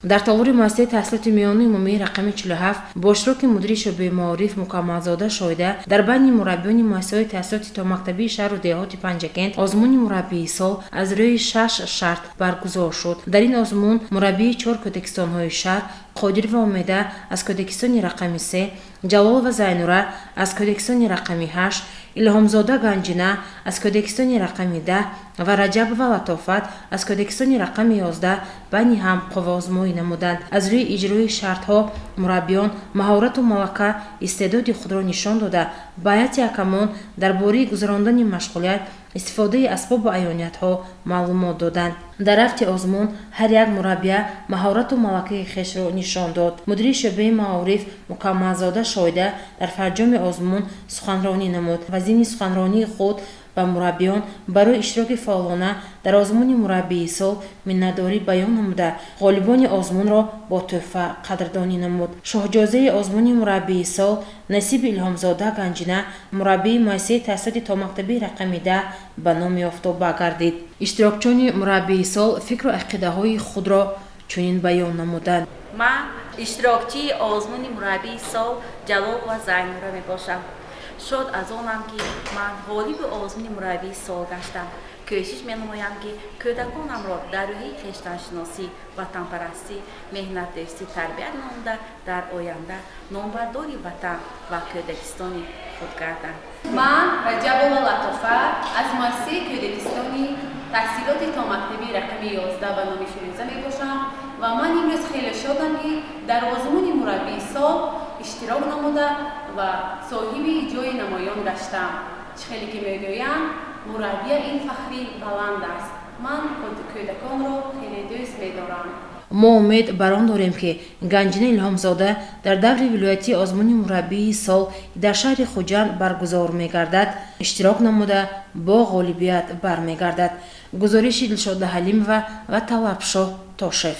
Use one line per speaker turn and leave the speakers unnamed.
Дар толори муассисаи таҳсилоти миёнаи умумии рақами 47 бо иштироки мудири шӯъбаи маориф Мукаммалзода Шоҳида дар байни мураббиёни муассисаҳои таҳсилоти томактабии шаҳру деҳоти Панҷакент озмуни мураббии сол аз рӯи шаш шарт баргузор шуд. Дар ин озмун мураббии чор кӯдакистонҳои шаҳр: Қодирова Умеда аз кӯдакистони рақами 3, Ҷалолова Зайнура аз кӯдакистони рақами 8, Илҳомзода Ганҷина аз кӯдакистони рақами 10 ва Раҷабова Латофат аз кӯдакистони рақами 11 байни ҳам қувваозмоӣ намуданд. Аз рӯи иҷрои шартҳо мураббиён маҳорату малака, истеъдоди худро нишон дода, ба ҳайати ҳакамон дар бораи гузарондани машғулият, истифодаи асбобу аёниятҳо маълумот доданд. Дар рафти озмун ҳар як мураббия маҳорату малакаи хешро нишон дод. Мудири шӯъбаи маориф Мукаммалзода Шоҳида дар фарҷоми озмун суханронӣ намуд ва зимни суханронии худ ба мураббиён барои иштироки фаъолона дар озмуни мураббии сол миннатдорӣ баён намуда, ғолибони озмунро бо тӯҳфа қадрдонӣ намуд. Шоҳҷоизаи озмуни мураббии сол насиби Илҳомзода Ганҷина, мураббии муассисаи таҳсилоти томактабии рақами 10 ба номи Офтоба гардид. Иштирокчиёни мураббии сол фикру ақидаҳои худро чунин баён намуданд.
Ман иштирокчии озмуни мураббии сол Ҷалолова Зайнура мебошам. Шод аз онам, ки ман ғолиби озмуни мураббии сол гаштам. Кӯшиш менамоям, ки кӯдаконамро дар рӯҳияи хештаншиносӣ, ватанпарастӣ, меҳнатдӯстӣ тарбият намуда, дар оянда номбардори ватан ва кӯдакистони худ гарданд.
Ман Раҷабова Латофат аз муассисаи кӯдакистони таҳсилоти томактабии рақами 11 ба номи Фирӯза мебошам ва ман имрӯз хеле шодам, ки дар озмуни мураббии сол иштирок намуда ва соҳиби ҷои намоён гаштам. Чӣ хеле ки мегӯянд, мураббия ин фахри баланд аст. Ман кӯдаконро хеле дӯст медорам.
Мо умед бар он дорем, ки Ганҷина Илҳомзода дар даври вилоятии озмуни мураббии сол, дар шаҳри Хуҷанд баргузор мегардад, иштирок намуда, бо ғолибият бармегардад. Гузориши Дилшода Ҳалимова ва Талабшоҳ Тошев.